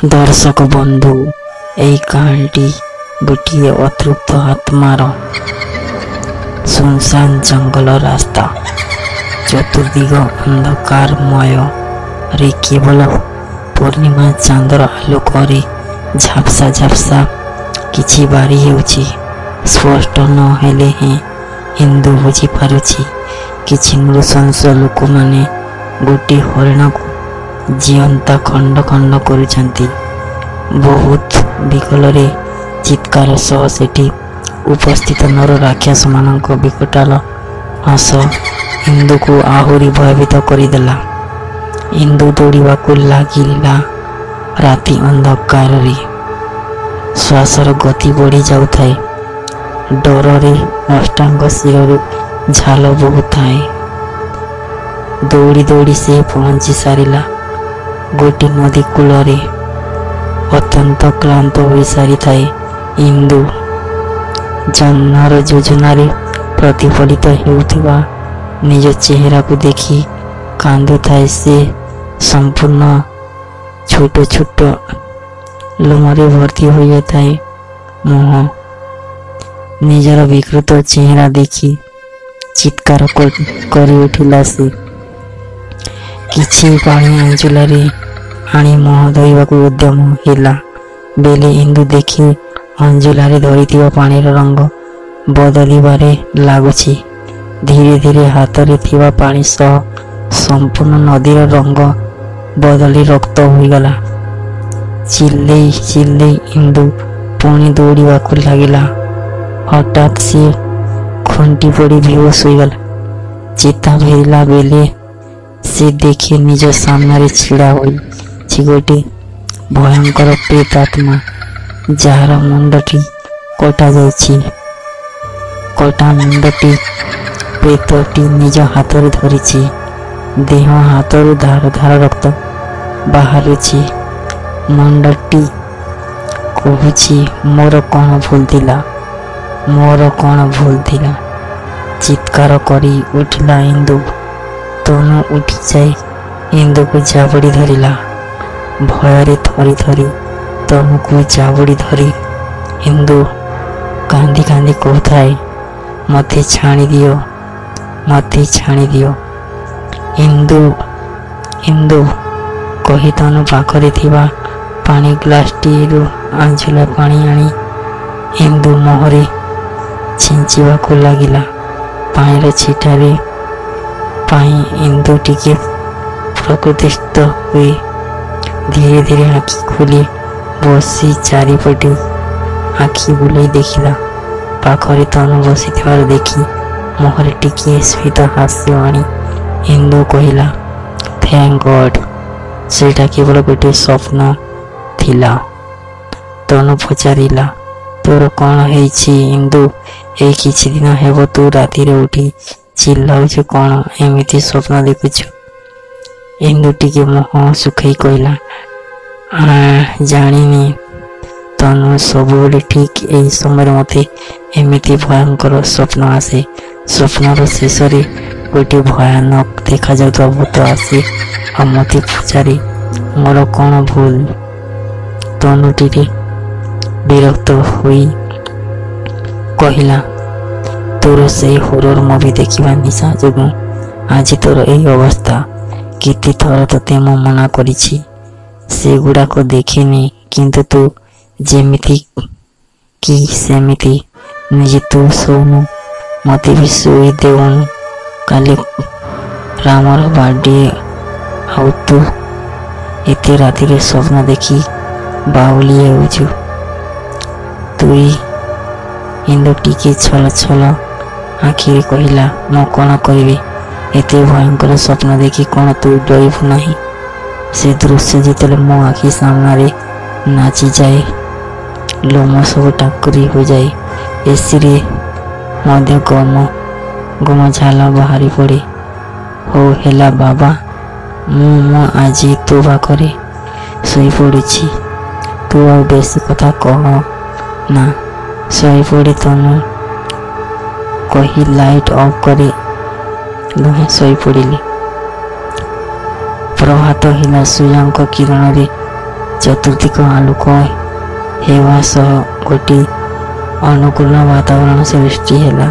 ଦର୍ଶକ ବନ୍ଧୁ, ଏହି କାହାଣୀଟି ଗୋଟିଏ ଅତୃପ୍ତ ଆତ୍ମାର। ଶୂନଶାନ ଜଙ୍ଗଲ ରାସ୍ତା, ଚତୁର୍ଦିଗ ଅନ୍ଧକାରମୟରେ କେବଳ ପୂର୍ଣ୍ଣିମା ଚାନ୍ଦର ଆଲୋକରେ ଝାପ୍ସା ଝାପ୍ସା କିଛି ବାରି ହେଉଛି। ସ୍ପଷ୍ଟ ନ ହେଲେ ହେଁ ଇନ୍ଦୁ ବୁଝିପାରୁଛି, କିଛି ନୃଶଂସ ଲୋକମାନେ ଗୋଟିଏ ହରିଣକୁ ଜୀଅନ୍ତା ଖଣ୍ଡ ଖଣ୍ଡ କରୁଛନ୍ତି। ବହୁତ ବିକଳରେ ଚିତ୍କାର ସହ ସେଠି ଉପସ୍ଥିତ ନର ରାକ୍ଷସମାନଙ୍କ ବିକଟାଳ ହସ ଇନ୍ଦୁକୁ ଆହୁରି ଭୟଭୀତ କରିଦେଲା। ଇନ୍ଦୁ ଦୌଡ଼ିବାକୁ ଲାଗିଲା ରାତି ଅନ୍ଧକାରରେ। ଶ୍ୱାସର ଗତି ବଢ଼ି ଯାଉଥାଏ। ଡରରେ ଅଷ୍ଟାଙ୍ଗ ଶିରରୁ ଝାଳ ବୋହୁଥାଏ। ଦୌଡ଼ି ଦୌଡ଼ି ସେ ପହଞ୍ଚି ସାରିଲା ଗୋଟିଏ ନଦୀ କୂଳରେ। ଅତ୍ୟନ୍ତ କ୍ଳାନ୍ତ ହୋଇସାରିଥାଏ ଇନ୍ଦୁ। ଜହ୍ନର ଯୋଜନାରେ ପ୍ରତିଫଳିତ ହେଉଥିବା ନିଜ ଚେହେରାକୁ ଦେଖି କାନ୍ଦୁଥାଏ ସେ। ସମ୍ପୂର୍ଣ୍ଣ ଛୋଟ ଛୋଟ ଲୋମରେ ଭର୍ତ୍ତି ହୋଇଯାଇଥାଏ ମୁହଁ। ନିଜର ବିକୃତ ଚେହେରା ଦେଖି ଚିତ୍କାର କରି ଉଠିଲା ସେ। କିଛି ପାଣି ଆଞ୍ଜୁଳାରେ ଆଣି ମୁହଁ ଧୋଇବାକୁ ଉଦ୍ୟମ ହେଲା ବେଳେ ଇନ୍ଦୁ ଦେଖେ ଅଞ୍ଜୁଳାରେ ଧରିଥିବା ପାଣିର ରଙ୍ଗ ବଦଳିବାରେ ଲାଗୁଛି। ଧୀରେ ଧୀରେ ହାତରେ ଥିବା ପାଣି ସହ ସମ୍ପୂର୍ଣ୍ଣ ନଦୀର ରଙ୍ଗ ବଦଳି ରକ୍ତ ହୋଇଗଲା। ଚିଲ୍ଲେଇ ଚିଲ୍ଲେଇ ଇନ୍ଦୁ ପୁଣି ଦୌଡ଼ିବାକୁ ଲାଗିଲା। ହଠାତ୍ ସେ ଖୁଣ୍ଟି ପଡ଼ି ବେହୋସ ହୋଇଗଲା। ଚେତା ଫେରିଲା ବେଳେ ସେ ଦେଖେ ନିଜ ସାମ୍ନାରେ ଛିଡ଼ା ହୋଇଛି ଗୋଟିଏ ଭୟଙ୍କର ପ୍ରେତାତ୍ମା, ଯାହାର ମୁଣ୍ଡଟି କଟାଯାଇଛି। କଟା ମୁଣ୍ଡଟି ପ୍ରେତଟି ନିଜ ହାତରେ ଧରିଛି। ଦେହ ହାତରୁ ଧାର ଧାର ରକ୍ତ ବାହାରୁଛି। ମୁଣ୍ଡଟି କହୁଛି, ମୋର କ'ଣ ଭୁଲ ଥିଲା? ମୋର କ'ଣ ଭୁଲ ଥିଲା? ଚିତ୍କାର କରି ଉଠିଲା ଇନ୍ଦୁ। ତନୁ ଉଠିଯାଇ ଇନ୍ଦୁକୁ ଜାବୁଡ଼ି ଧରିଲା। ଭୟରେ ଥରି ଥରି ତନୁକୁ ଜାବୁଡ଼ି ଧରି ଇନ୍ଦୁ କାନ୍ଦି କାନ୍ଦି କହୁଥାଏ, ମୋତେ ଛାଣିଦିଅ, ମୋତେ ଛାଣିଦିଅ। ଇନ୍ଦୁ ଇନ୍ଦୁ କହି ତନୁ ପାଖରେ ଥିବା ପାଣି ଗ୍ଲାସଟିରୁ ଆଞ୍ଜୁଳା ପାଣି ଆଣି ଇନ୍ଦୁ ମୁହଁରେ ଛିଞ୍ଚିବାକୁ ଲାଗିଲା। ପାଣିର ଛିଟାରେ ପାଇଁ ଇନ୍ଦୁ ଟିକେ ପ୍ରକୃତିସ୍ଥ ହୋଇ ଧୀରେ ଧୀରେ ଆଖି ଖୋଲି ବସି ଚାରିପଟେ ଆଖି ବୁଲେଇ ଦେଖିଲା। ପାଖରେ ତନୁ ବସିଥିବାର ଦେଖି ମୁହଁରେ ଟିକିଏ ସ୍ମିତ ହାସ୍ୟ ଆଣି ଇନ୍ଦୁ କହିଲା, thank ଗଡ୍, ସେଇଟା କେବଳ ଗୋଟିଏ ସ୍ୱପ୍ନ ଥିଲା। ତନୁ ପଚାରିଲା, ତୋର କ'ଣ ହେଇଛି ଇନ୍ଦୁ? ଏଇ କିଛି ଦିନ ହେବ ତୁ ରାତିରେ ଉଠି ଚିଲ୍ଲାଉଛୁ, କ'ଣ ଏମିତି ସ୍ୱପ୍ନ ଦେଖୁଛୁ? ଇନ୍ଦୁ ଟିକେ ମୁହଁ ଶୁଖେଇ କହିଲା, ଜାଣିନି ତନୁ, ସବୁବେଳେ ଠିକ୍ ଏହି ସମୟରେ ମୋତେ ଏମିତି ଭୟଙ୍କର ସ୍ୱପ୍ନ ଆସେ। ସ୍ୱପ୍ନର ଶେଷରେ ଗୋଟିଏ ଭୟାନକ ଦେଖାଯାଉଥିବା ଭୂତ ଆସେ ଆଉ ମୋତେ ପଚାରେ ମୋର କ'ଣ ଭୁଲ। ତନୁ ଟିକେ ବିରକ୍ତ ହୋଇ କହିଲା, ତୋର ସେଇ ହରର ମୁଭି ଦେଖିବା ନିଶା ଯୋଗୁଁ ଆଜି ତୋର ଏଇ ଅବସ୍ଥା। କେତେ ଥର ତୋତେ ମୁଁ ମନା କରିଛି ସେଗୁଡ଼ାକ ଦେଖିନି, କିନ୍ତୁ ତୁ ଯେମିତି କି ସେମିତି। ନିଜେ ତୁ ଶୋଉନୁ, ମୋତେ ବି ଶୋଇ ଦେଉନୁ। କାଲି ରାମର ବାର୍ଥଡେ, ଆଉ ତୁ ଏତେ ରାତିରେ ସ୍ୱପ୍ନ ଦେଖି ବାଉଳି ହେଉଛୁ ତୁଇ। ଇନ୍ଦୁ ଟିକେ ଛଳ ଛଳ ଆଖିରେ କହିଲା, ମୁଁ କ'ଣ କରିବି? ଏତେ ଭୟଙ୍କର ସ୍ୱପ୍ନ ଦେଖି କ'ଣ ତୁ ଡରିବୁ ନାହିଁ? ସେ ଦୃଶ୍ୟ ଯେତେବେଳେ ମୋ ଆଖି ସାମ୍ନାରେ ନାଚିଯାଏ, ଲୋମ ସବୁ ଟାକୁରି ହୋଇଯାଏ। ଏସିରେ ମଧ୍ୟ ଗମ ଗମ ଝାଳ ବାହାରି ପଡ଼େ। ହଉ ହେଲା ବାବା, ମୁଁ ଆଜି ତୋ ପାଖରେ ଶୋଇପଡ଼ୁଛି। ତୁ ଆଉ ବେଶୀ କଥା କହ ନା, ଶୋଇପଡ଼େ। ତନୁ କହି ଲାଇଟ୍ ଅଫ୍ କରି ଦୁହେଁ ଶୋଇପଡ଼ିଲେ। ପ୍ରଭାତ ହେଲା। ସୂର୍ଯ୍ୟଙ୍କ କିରଣରେ ଚତୁର୍ଦିଗ ଆଲୋକ ହେବା ସହ ଗୋଟିଏ ଅନୁକୂଳ ବାତାବରଣ ସୃଷ୍ଟି ହେଲା।